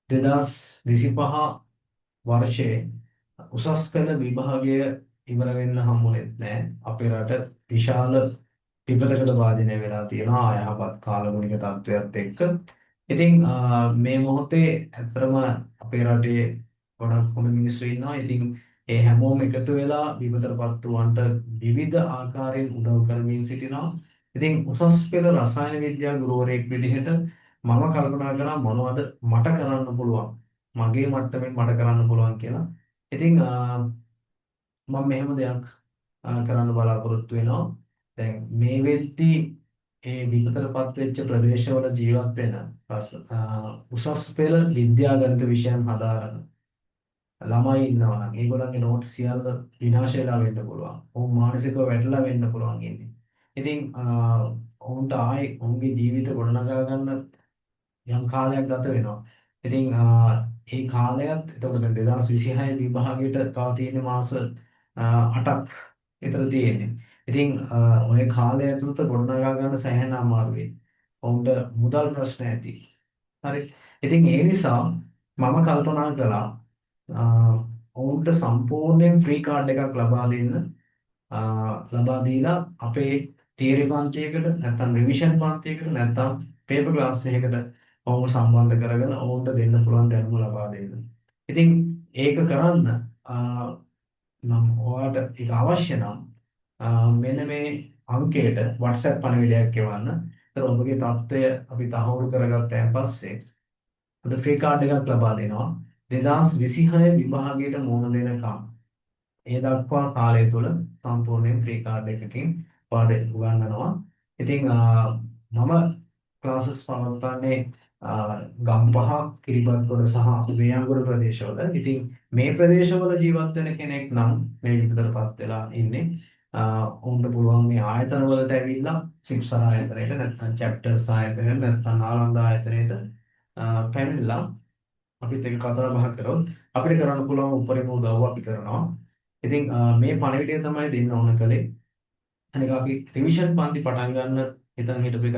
2025 වර්ෂයේ උසස් පෙළ විභාගය ඉවර වෙන්න හම්බුනේත් නෑ. අපේ රට විශාල විපතකට භාජනය වෙලා තියෙනවා අයහපත් කාලගුණික තත්ත්වයක් එක්ක. ඉතින් මේ මොහොතේ ඇත්තටම අපේ රටේ ගොඩක් හොඳ මිනිස්සු ඉන්නවා. ඉතින් ඒ හැමෝම එකතු වෙලා විපතටපත් වූවන්ට විවිධ ආකාරයෙන් උදව් කරමින් සිටිනවා. ඉතින් උසස් පෙළ රසායන විද්‍යා ගුරුවරයෙක් විදිහට මම කල්පනා කරා මොනවද මට කරන්න පුළුවන්, මගේ මට්ටමින් මට කරන්න පුළුවන් කියලා. ඉතින් මම මෙහෙම දෙයක් කරන්න බලාපොරොත්තු වෙනවා. දැන් මේ වෙද්දී ඒ විපතටපත් වෙච්ච ප්‍රදේශවල ජීවත් වෙන උසස් පෙළ විද්‍යා ගණිත විෂයන් හදාරන ළමයි ඉන්නවා නම් ඒගොල්ලන්ගේ නෝට් සියල්ල විනාශ වෙලා වෙන්න පුළුවන්. ඔවුන් මානසිකව වැටලා වෙන්න පුළුවන් ඉන්නේ. ඉතින් ඔවුන්ට ආයේ ඔවුන්ගේ ජීවිත ගොඩනගා ගන්න යම් කාලයක් ගත වෙනවා. ඉතින් ඒ කාලයත් එතකොට දැන් 2026 විභාගයට තව තියෙන මාස 8ක් විතර තියෙන්නේ. ඉතින් ඔය කාලය ඇතුළත ගොඩනගා ගන්න සෑහෙන අමාරු වෙයි. ඔවුන්ට මුදල් ප්‍රශ්න ඇති. හරි. ඉතින් ඒ නිසා මම කල්පනා කළා ඔවුන්ට සම්පූර්ණයෙන් ෆ්‍රී කාඩ් එකක් ලබා දෙන්න, ලබා දීලා අපේ තියරි පන්තියකට නැත්නම් රිවිෂන් පන්තියකට නැත්නම් පේපර් ක්ලාස් එකකට ඔවුන්ව සම්බන්ධ කරගෙන ඔවුන්ට දෙන්න පුළුවන් දැනුම ලබා දෙන්න. ඉතින් ඒක කරන්න නම් ඔයාට ඒක අවශ්‍ය නම් මෙන්න මේ අංකයට WhatsApp පණිවිඩයක් එවන්න. ඒතර ඔබගේ තත්ත්වය අපි තහවුරු කරගත්තයින් පස්සේ ඔබට ෆ්‍රී කාඩ් එකක් ලබා දෙනවා. 2026 විභාගයට මුහුණ දෙනකම් ඒ දක්වා කාලය තුල සම්පූර්ණයෙන් ෆ්‍රී කාඩ් එකකින් ඔයාලට උගන්වනවා. ඉතින් මම ක්ලාසස් පවත්වන්නේ ගම්පහ, කිරිබත්ගොඩ සහ වේයන්ගොඩ ප්‍රදේශවල. ඉතින් මේ ප්‍රදේශවල ජීවත් වෙන කෙනෙක් නම් මේ විපතටපත් වෙලා ඉන්නේ ඔවුන්ට පුළුවන් මේ ආයතන වලට ඇවිල්ලා සිප්සර ආයතනයට නැත්නම් චැප්ටර්ස් ආයතනයට නැත්නම් නාලන්දා ආයතනයට පැමිණිලා අපිත් එක්ක කතා බහ කරොත් අපිට කරන්න පුළුවන් උපරිම උදව්ව අපි කරනවා. ඉතින් මේ පණිවිඩය තමයි දෙන්න ඕන කළේ. අනික අපි රිවිෂන් පන්ති පටන් ගන්න හිතන් හිටපු එක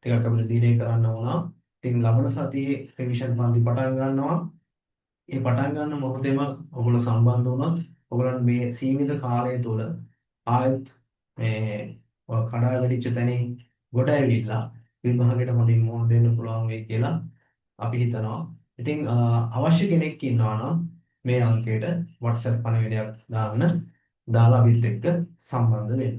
ටිකක් අපිට ඩිලේ කරන්න වුණා. ඉතින් ලබන සතියේ රිවිෂන් පන්ති පටන් ගන්නවා. ඒ පටන් ගන්න මොහොතේම ඔයගොල්ලෝ සම්බන්ධ වුණොත් ඔයගොල්ලන් මේ සීමිත කාලය තුල ආයෙත් මේ කඩා වැටිච්ච තැනින් ගොඩ ඇවිල්ලා විභාගයට හොඳින් මුහුණ දෙන්න පුළුවන් වෙයි කියලා අපි හිතනවා. ඉතින් අවශ්‍ය කෙනෙක් ඉන්නවා නම් මේ අංකයට WhatsApp පණිවිඩයක් දාන්න, දාලා අපිත් එක්ක සම්බන්ධ වෙන්න.